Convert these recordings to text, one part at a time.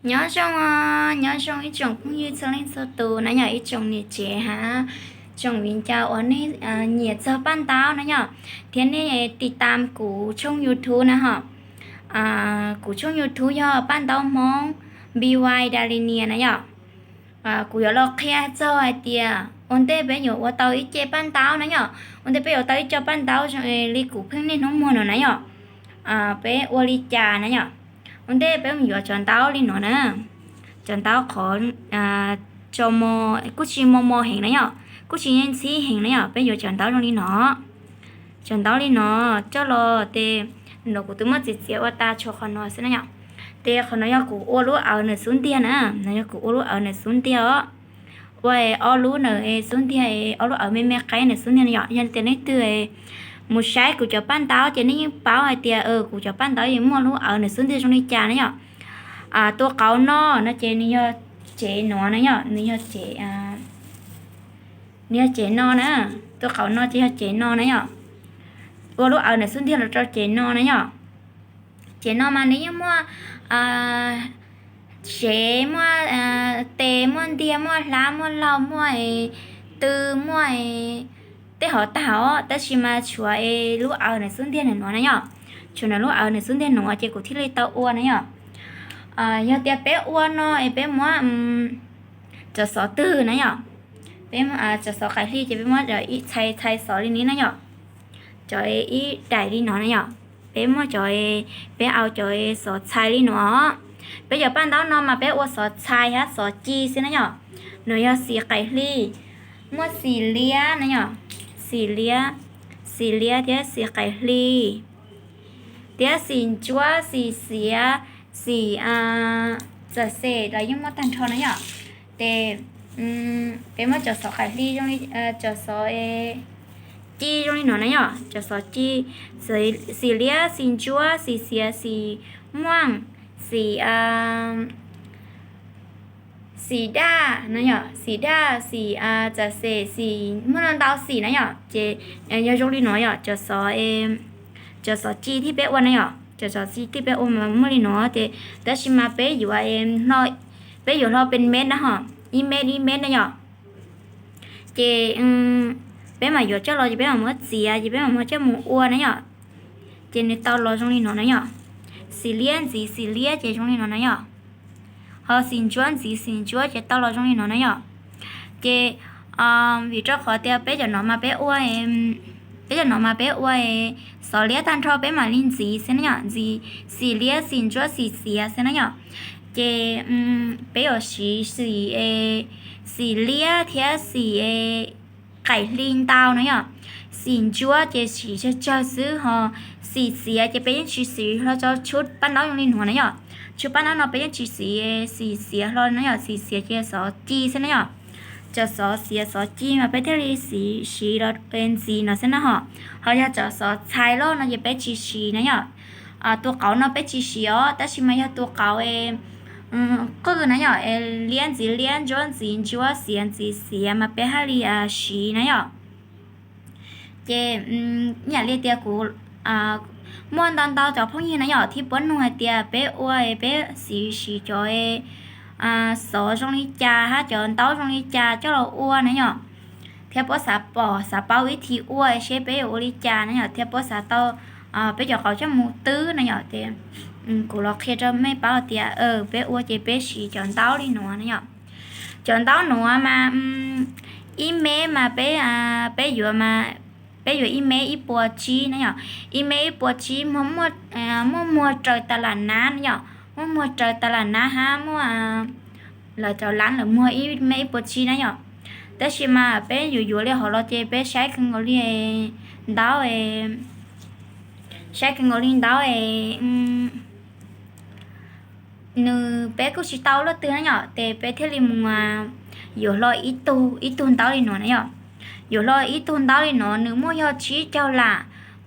Nyob zoo, nyob zoo ib tsoom phooj ywg txhua leej txhua tus na yom, ib tsoom niam tsev hab tsoom viv ncaus uas nej nyiam txog paj ntaub na yom, thiab nej tiv tam kuv tshooj YouTube na hom. Kuv tshooj YouTube yog Paj Ntaub Hmoob B Y Dalinia na yom. Kuv yuav los qhia txog hais tias ua ntej peb yuav ua tau ib ce paj ntaub na yom, ua ntej peb yuav tau ib co paj ntaub zoo li kuv pheej niaj hnub muag no na yom, peb ua li cas na yom. Ua ntej peb mus yuav cov ntaub li no na, cov ntaub qhov tso mo, kuj tsis mo mo heev na yom, kuj tsis ntxhib heev na yom, peb yuav cov ntaub zoo li no. Cov ntaub li no coj los tes, no kuv twb muab txiav txiav ua tas tshuav qhov no xwb na yom. Tes qhov no yog kuv ua lub awv ntawm xub ntiag na, no yog kuv ua lub awv ntawm xub ntiag os. Ua ob lub ntawm xub ntiag, ob lub awv me me qaib ntawm xub ntiag na yom. Yog tias leej twg mus saib kuv cov paj ntaub ces nej yeej paub hais tias kuv cov paj ntaub yeej muaj lub awv ntawm xub ntiag zoo li cas na yom. Tus qauv no no ces nws yog cev nuav na yom, nws yog cev, nws yog cev no na. Tus qauv no ces yog cev no na yom. Ua lub awv ntawm xub ntiag los rau cev no na yom. Cev no mas nws yeej muaj sev, muaj tes, muaj ntiag, muaj hlab, muaj laug, muaj tw, muaj tej hov tag os, tab sis mas tshuav es lub awv ntawm xub ntiag ntawm nuav na yom. Tshuav nws lub awv ntawm xub ntiag nuav ces kuv thiaj li tau ua na yom. Yog tias peb ua no es peb muab cov xov twg na yom, peb cov xov qaim hli ces peb muab txhais txhais xov li ni na yom. Cov ib daim li no na yom, peb muab cov, peb au cov xov txhais li no. Peb cov paj ntaub no mas peb ua xov txhais hab xov ci xwb na yom. Nws yog xim qaim hli, muaj xim liab na yom, xim liab, xim liab thiab xim qaim hli, thiab xim ntsuab, xim xiav, xim txawm xem los yeej muaj tag nrho na yom. Ces peb muab cov xov qaim hli, cov xov ci zoo li no na yom, cov xov ci, xim liab, xim ntsuab, xim xiav, xim muaj, xim xim daj na yom, xim daj, xim txawm xem, xim muaj ntau xim na yom. Ces yog zoo li no yom, cov xov ci thiab peb ua na yom, cov xov ci thiab peb ua mas muaj li no ces, tab sis mas peb yuav, peb yuav hlo pes mev na hom, ib mev ib mev na yom. Ces peb mam yuav coj los ces peb mam muab txiav ces peb mam muab coj mus ua na yom. Ces nws tau los zoo li no na yom. Xim liab ntxiv xim liab ces zoo li no na yom. Ho xim ntsuab ntxiv xim ntsuab ces tau los zoo li no na yom. Ces vim rau qhov tias peb cov no mas peb ua, peb cov no mas peb ua xov liab tag nrho peb mam li ntxiv xwb na yom, ntxiv xim liab xim ntsuab xim xiav xwb na yom. Ces peb yuav siv xim, xim liab thiab xim qaim hli ntau na yom. Xim ntsuab ces siv tsawg tsawg xwb ho xim xiav ces peb yeej tsis siv hlo rau tshuaj paj ntaub zoo li no na yom. Tshuaj paj ntaub no peb yeej tsis siv xim xiav hlo na yom, xim xiav ces xov ci xwb na yom. Cov xov xiav xov ci mas peb thiaj li siv, siv los ntxiv no xwb na hom. Ho yog cov xov txhais loj no ces peb tsis siv na yom. Tus qauv no peb tsis siv os, tab sis mas yog tus qauv qwj na yom, es liab ntxiv liab, ntsuab ntxiv ntsuab, xiav ntxiv xiav mas peb haj li siv na yom. Ces ib yam li tias kuv muaj ntau ntau cov phooj ywg na yom, thiab puab nug hais tias peb ua peb siv, siv cov xov zoo li cas hab cov ntaub zoo li cas coj los ua na yom, thiab puab xav pom xav paub vib thib ua seb peb yuav ua li cas na yom, thiab puab xav tau peb cov qauv coj mus twb na yom. Ces kuv los qhia rau mej paub tias peb ua ces peb siv cov ntaub li nuav na yom. Cov ntaub nuav mas ib mev mas peb, peb yuav, peb yuav ib mev ib puas tsib na yom. Ib mev ib puas tsib, muaj muag raws tas lam nab na yom, muaj muag raws tas lam nab hab muaj lawv cov lab lawv muag ib mev ib puas tsib na yom. Tab sis mas peb yuav yuav li hov los ces peb saib kawg nkaus li ntaub, saib kawg nkaus li ntaub es nws peb kuj tsis tau lub twg na yom, ces peb thiaj li mus yuav hlo ib tug, ib tug ntaub li no na yom. Yuav hlo ib tug ntaub li no nws muaj yog tsib caug lam,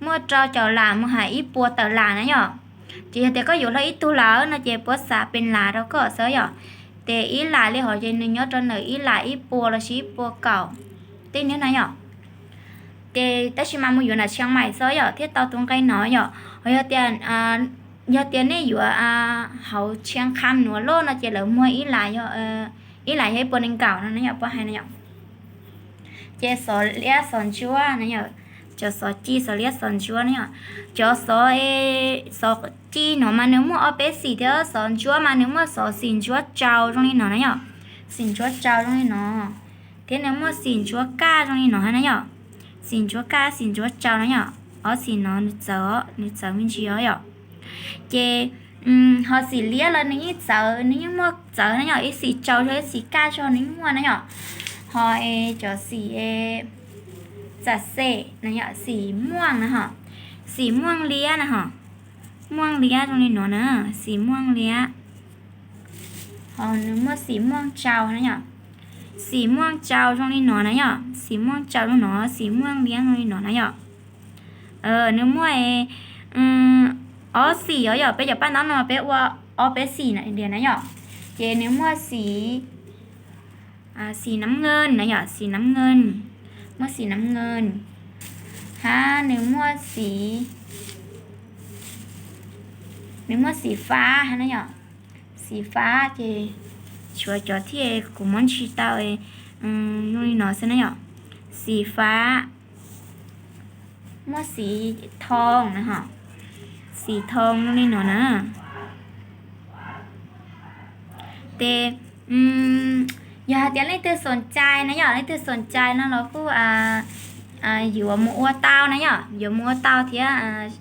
muaj rau caum lam mus hais ib puas tawm lam na yom. Ces yog tias koj yuav hlo ib tug lawm no ces puab xav pes lam rau koj xwb yom. Ces ib lam li hov ces nws nyob rau ntawm ib lam ib puas los sis ib puas kaum tej niab na yom. Ces tab sis mas mus yuav nram Tsheev Maim xwb yom thiaj tau tus nqe no yom. Ho yog tias Yog tias nej yuav hauv tshia qha nuav loj no ces lawv muag ib las yog ib las yog ib puas nees nkaum no na yom, puab hais na yom. Ces xov liab xov ntsuab na yom, cov xov ci xov liab xov ntsuab na yom. Cov xov, xov ci no mas nws muaj ob peb xim thiab, xov ntsuab mas nws muaj xov xim ntsuab tsau zoo li no na yom, xim ntsuab tsau zoo li no, thiab nws muaj xim ntsuab kaj zoo li no na yom, xim ntsuab kaj xim ntsuab tsau na yom. Ob xim no nws txawv, nws txawv me ntsis os yom. Ces ho xim liab los nws yeej txawv, nws yeej muaj txawv na yom, ib xim tsau zog ib xim kaj zog nws yeej muaj na yom. Ho cov xim txam xem na yom, xim muaj na ho, xim muaj liab na ho, muaj liab zoo li no na, xim muaj liab. Ho nws muaj xim muaj tsau na yom, xim muaj tsau zoo li no na yom, xim muaj tsau zoo no, xim muaj liab zoo li no na yom. Nws muaj ob xim os yom, peb cov paj ntaub no peb ua ob peb xim na yom. Ces nws muaj xim, xim nam ngej na yom, xim nam ngej, muaj xim nam ngej, hab nws muaj xim, nws muaj xim fab na yom, xim fab ces tshuav cov thiaj kuv muab ntsis tau zoo li no xwb na yom, xim fab, muaj xim thoo na ho, xim thoo zoo li no na. Ces yog hais tias leej twg xoom cai na yom, leej twg xoom cai no los kuj yuav mus ua tau na yom, yuav mus ua tau thiab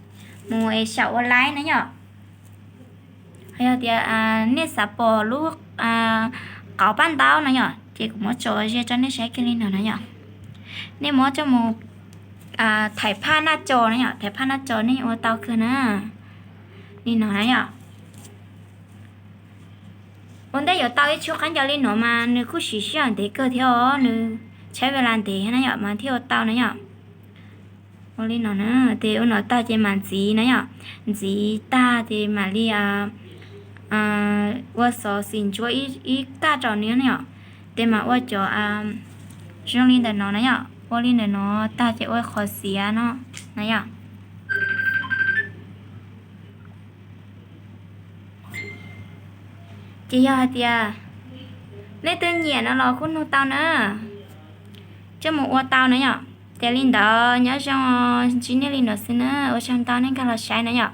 mus es xyaum ua laib na yom. Yog tias nej xav pom lub qauv paj ntaub na yom, ces kuv muab tso ze rau nej saib kiag li no na yom. Nej muab coj mus thaim phaj naj co na yom, thaim phaj naj co nej ua tau kawg na. Li no na yom. Ua ntej yuav tau ib tshuab qaib ncaws li no mas nws kuj siv sij hawm ntev kawg thiab os, nws tshaib vaj las ntev na yom mas thiaj ua tau na yom. Ua li no na, ces ua no tag ces mam ntxiv na yom, ntxiv tag ces mam li ua xov xim ntsuab ib kaj rau nws na yom, ces mam ua cov zoo li ntawm no na yom, ua li ntawm no tag ces ua qhov xiav no na yom. Ces yog hais tias leej twg nyiam no los kuj nug tau na, coj mus ua tau na yom. Ces li ntawd nyob zoo, ntsib nej li no xwb na, ua tsaug ntau nej nkag los saib na yom.